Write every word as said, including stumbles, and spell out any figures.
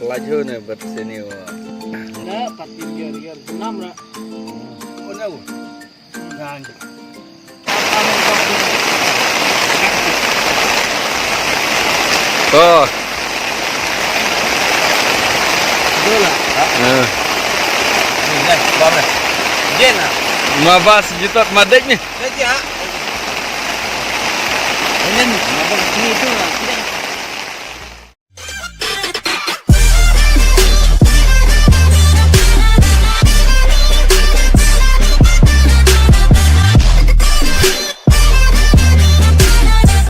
Laju ne bat sini wa. Ada patin ger ger enam ra. Oh, no. Nah. Oh. Dola. Eh. Ni, ni, bam ni. Jena. Ma bas jitot madik ni. Lagi ah. Ini ni, ma bas sini tu.